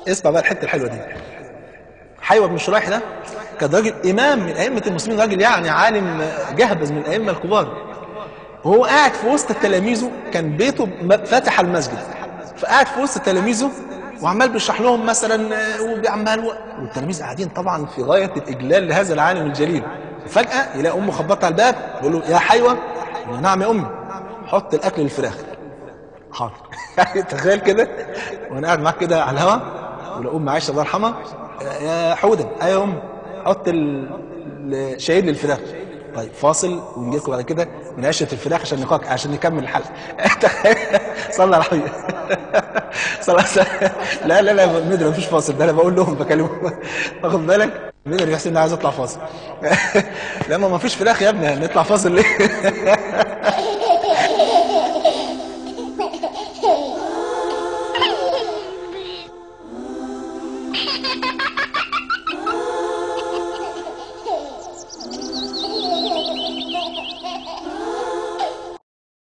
اسمع بقى الحتة الحلوة دي. حيوه بن شريح ده كان راجل امام من ائمة المسلمين، راجل يعني عالم جهبذ من الائمة الكبار. وهو قاعد في وسط تلاميذه، كان بيته فاتح المسجد، فقاعد في وسط تلاميذه وعمال بيشرح لهم مثلا وبيعمل، والتلاميذ قاعدين طبعا في غاية الاجلال لهذا العالم الجليل. فجاة يلاقي امه خبطت على الباب، بيقول له يا حيوه. نعم يا امي. حط الاكل للفراخ. حاضر. تخيل كده وانا قاعد معاك كده على الهوا، ولا ام عائشة الله يرحمها، يا حوده، ايوه يا ام، حط الشعير للفراخ. طيب فاصل ونجي لكم بعد كده من عشه الفراخ عشان نقاك عشان نكمل الحلقة. صلى على الحبيب. صلى. لا لا لا مدري مفيش فاصل، ده انا بقول لهم بكلمهم، واخد بالك؟ مدري بيحسب اني عايز اطلع فاصل. لما مفيش فراخ يا ابني هنطلع فاصل ليه؟